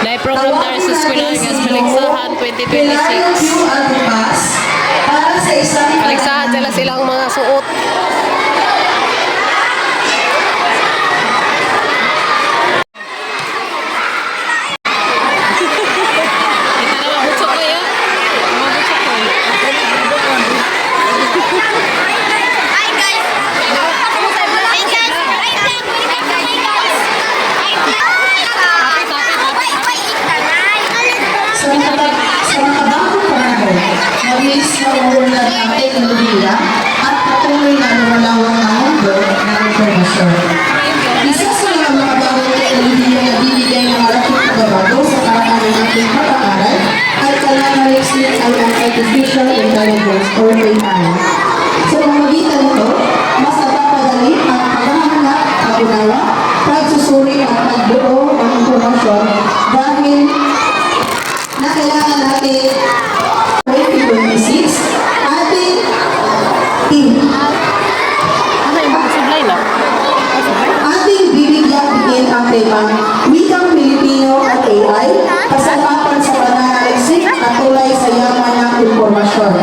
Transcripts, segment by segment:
Dahil program na sa eskwelahan nga sa Paligsahan Hilario Q. 2026. Agupas para sa isang Paligsahan sila silang mga suot. Kita na mabutsok ko ya. Mabutsok ko. Hi guys! Hi guys! Hi guys! Hi guys! Sa makabagong panahon, mabilis na umuunlad ang teknolohiya at patuloy na lumalawak ang mundo ng impormasyon. Isa sa mga makabagong teknolohiya na bibigay ng malaking pagbabago sa paraan ng ating pag-aaral at pananaliksik ay ang Artificial Intelligence or AI. Sa pamamagitan nito, mas napapadali ang paghahanap, pag-unawa, pagsusuri at pagbuo ng impormasyon dahil na kailangan natin 2026 ating team Ano yung mga sublay na? Ating bibigyang diin ang temang Wikang Pilipino at AI, kasangkapan sa pananaliksik at tulay sa yaman ng impormasyon.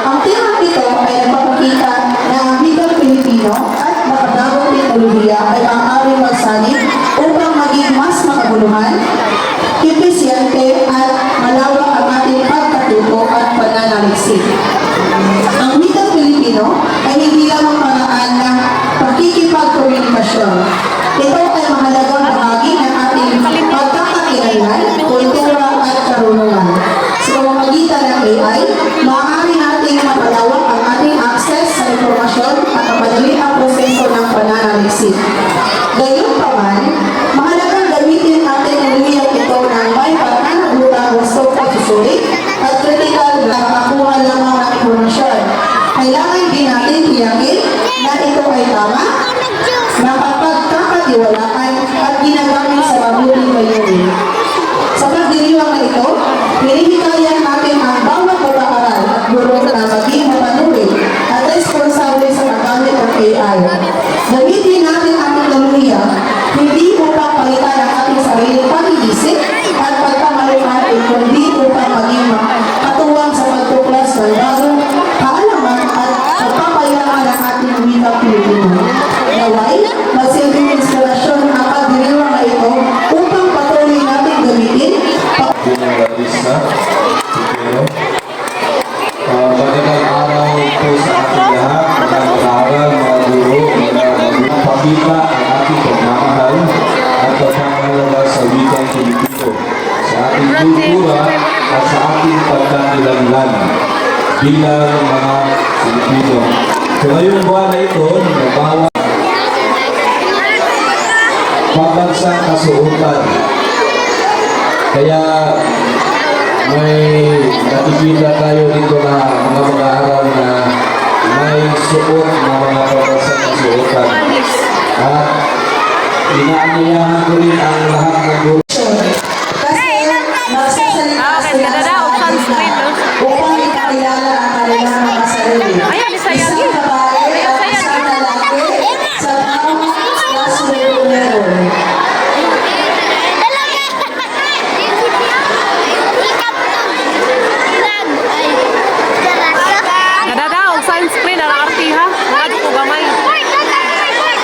Ang temang ito ay nagpapakita na ang wikang Pilipino at makabagong teknolohiya ay maaaring magsanib upang maging mas makabuluhan, episyente at malawak ang ating pagkatuto at pananaliksik. Ang wikang Pilipino ay hindi lamang paraan ng pakikipagkomunikasyon. Ito ay mahalagang bahagi ng ating pagkakakilanlan, kultura at karunungan. Sa pamamagitan ng AI, maaari nating mapalawak ang ating access sa impormasyon at mapadali ang proseso ng pananaliksik. Gayunpaman, mahalagang gamitin ang teknolohiyang ito ng may pananagutang wastong pagsusuri at kritikal na makakuha lamang ng impormasyon. Kailangan din natin tiyakin na ito ay tama, mapagkakatiwalaan at ginagamit sa mabuting layunin. Sa pagdiriwang na ito, hinihikayat natin ang bawat mag-aaral at guro na maging mapanuri at responsable sa paggamit ng AI. Gamitin natin ang teknolohiya hindi upang palitan ang ating sariling pag-iisip at pagkamalikhain, kundi upang maging katuwang sa pagtuklas ng bagong kaalaman at pagpapayaman ng ating wikang Pilipino. Naway, magsilbing inspirasyon ang pagdiriwang na ito upang patuloy natin gamitin Junior Larissa Siguro. Magandang araw po sa ating lahat, mga mag-aaral, mga guro, mga magulang. Pakita ang ating pagmamahal at pagpapahalaga sa wikang Pilipino, sa ating kultura at sa ating pagkakilanlan bilang mga Pilipino. So ngayong buwan na ito, bawat pambansang kasuotan. Kaya may nakikita tayo dito na mga mag-aaral na may suot na mga pambansang kasuotan. At inaanyayahan ko rin ang lahat ng guro kasi magsasalita Okay, sila ganda sa na, oh, sunscreen, gitna no? upang ipakilala ang kanilang mga sarili. Ayan, Bisaya. Isang babae at isang lalaki sa bawat classroom level. Dalaga! Ikap vlog ay Jarasa. Kadada og sunscreen ang arti ha. Mga ko gamay. Wait, wait, wait, wait.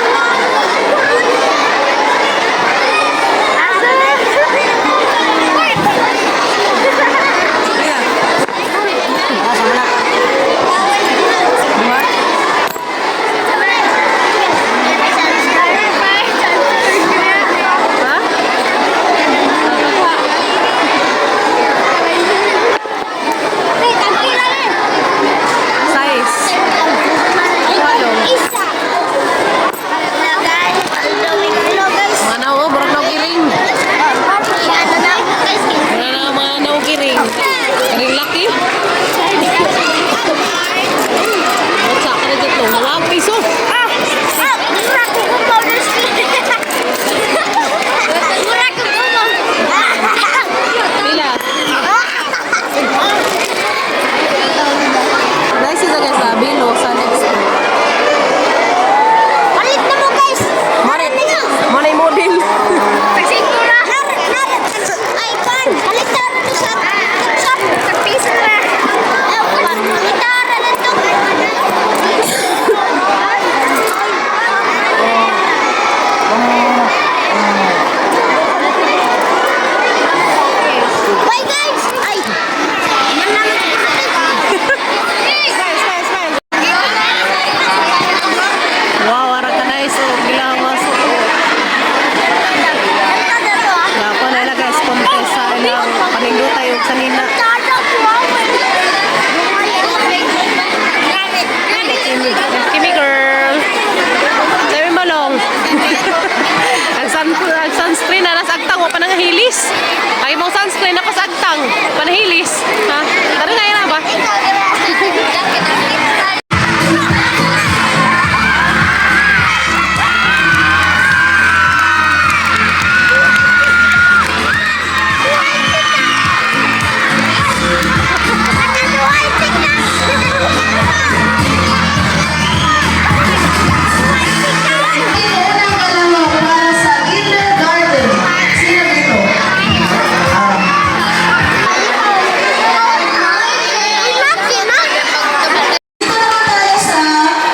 Panahilis. Ay mong sunscreen ako sa agtang. Panahilis. Ha? Tara na yan ba? Unang kalahok para sa kindergarten. Sino dito? Ah, dito naman tayo sa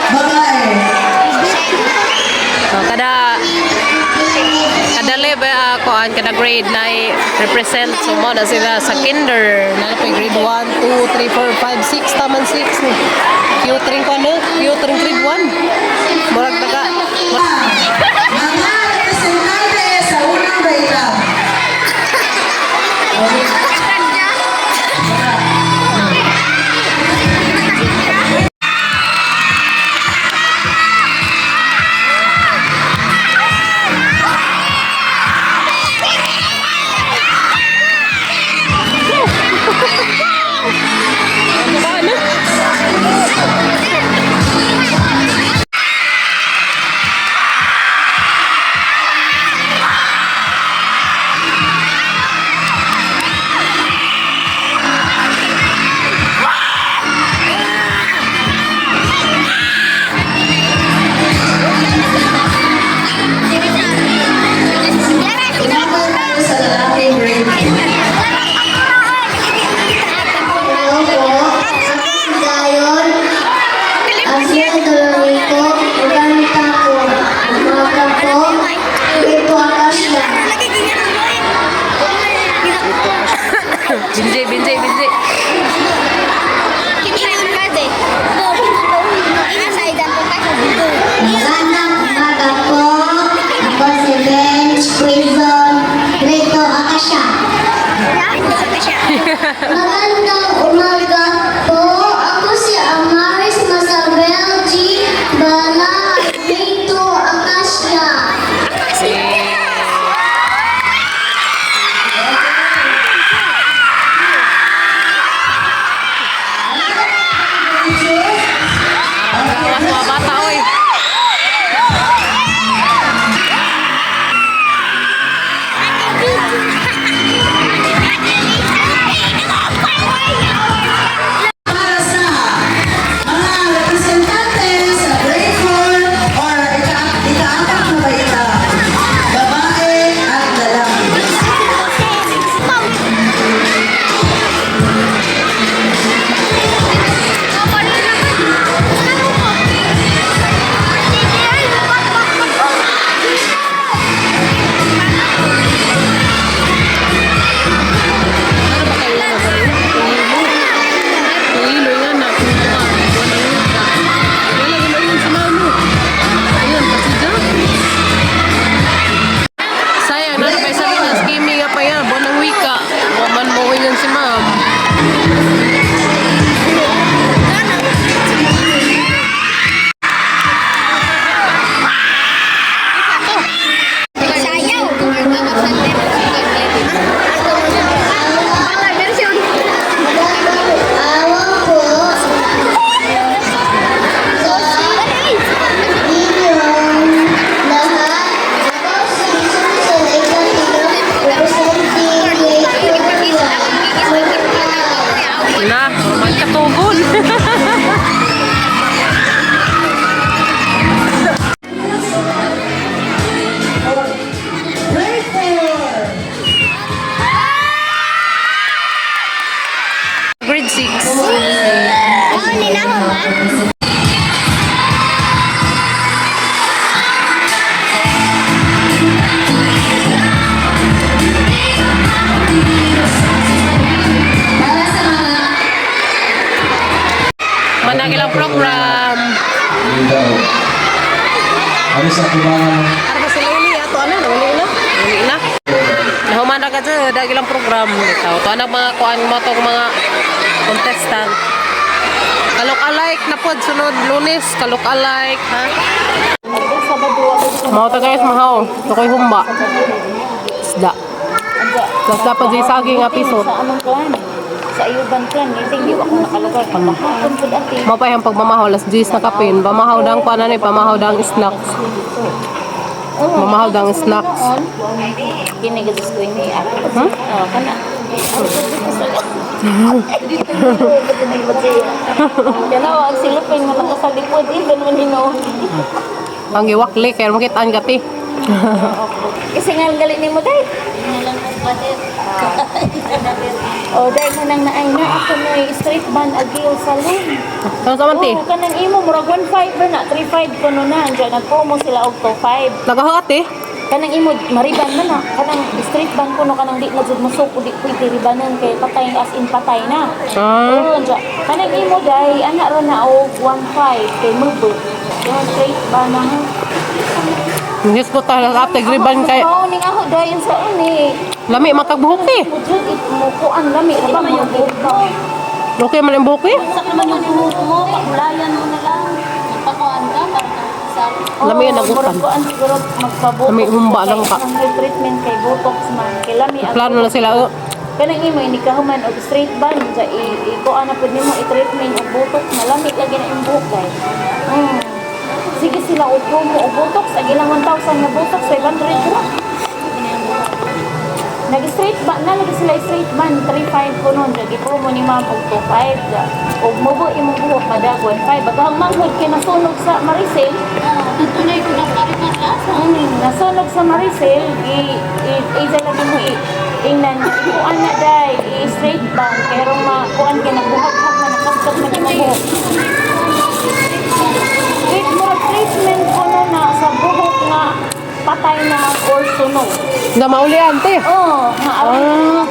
babae. So, kada level kuan kada grade na represent, so mo na sila sa kinder na pa grade 1, 2, 3, 4, 5, 6, taman 6 ni. Cute rin ko no, cute rin grade 1. Murag taga Mga representante sa unang baita. Ano ba ano? Naman tayo sa lalaking grade Hello po. Dayon. Ang siya Dolorico, Uganda po. Umaga po. Ito Akasya. Binjay, binjay, binjay. Magandang umaga po. Ako si Bench Prison, Rito Akasya. Magandang umaga po. Ako si Amaris Masabel G. Bala, Rito Akasya. Gawas mga bata oy. Para sa mga representante sa grade 4 or ikaapat na baita. Babae at lalaki. Ano ba kayo na ba? Tuhilo nga na. Walang wika. Wala naman yun sa mamo. Ayun, kasi dyan. Sayang, na pa isa rin skimming nga pa yan. Buwan ng wika. Waman mo ko yun si ma'am. Sayaw! Awa po sa inyong lahat. Ako si Susan Ecatino, representing grade 21. Na, magkatugol. Grade 4. Grade 6. Oh, nina ko ba? Para sa mga Managilang program. Mindanao. Ano sa kumangan Ano ba sila uli? Ato ano? Uli na? Uli na? Nahuman na ka dyan. Dagilang program. Ito. Ito anak mga kuan mo itong mga contestant. Kalok alike na pod sunod Lunes. Kalok alike ha? Mao ta guys mahaw. Tukoy humba. Isda. Tapos dapat di saging nga piso. Sa among clan. Sa Ayuban clan, ngiting di ako nakalugar. Pagkahapon pud ate. Mao pa yung pagmamahaw, alas 10 na kapin. Pamahaw dang kuan ni, pamahaw dang snacks. Mamahaw dang snacks. Kini gadus ko ini ako. Hmm? Oh, kana. Kana ang silupin nga nakasalikod even man hinuon. Ang giwakli kay makitaan ka ti. Kasi nga gali nimo day. Oh, day mo nang naay na ako may street band agil salon. Ano sa man ti? Oh, kanang imo murag 1.5 ra na, 3.5 kuno na. Diyan nagpromo sila og 2.5. Nagahat eh. Kanang imo mariban man na, kanang street band kuno kanang di na jud musok di pwede ribanan kay patay as in patay na. Ah. Oo, diyan. Kanang imo day ana ra na og 1.5 kay mubo. Yung straight band na. Diyos ko talaga after griban kay Oo, ning ako dayon sa uni. lami makagbuhok eh. Mujud it mo kuan lami ra ba mo buhok ka. Okay man ang buhok eh. Sa naman yung buhok mo, pakulayan mo na lang. Magpakuan ka para sa Lami ang nagutan. Murag kuan siguro magpabotox. Lami, humba lang ka. Ang hair treatment kay botox man kay lami ang Plano na sila oh. Kanang imo ini ka human og straight band sa i i kuan na pud nimo i-treatment og botox malami lagi na imong buhok kay. Sige sila og promo og botox ag ilang 1,000 nga botox 500 ra. Nag straight band na lagi sila straight band 35 ko nun lagi promo ni ma'am og 25 ja. Og mubo imong buhok madag 15 bagahang manghod kay nasunog sa Maricel. Tutunay ko na pare lasa. Nasunog sa Maricel, i i i lagi mo i ingnan ikuan na day, i straight band pero ma kuan kay nagbuhag-hag man nakaskat man imong buhok. Treat mo treatment ko no na sa buhok nga patay na or sunog. Na mauli ante. Oh, nga aron Ah.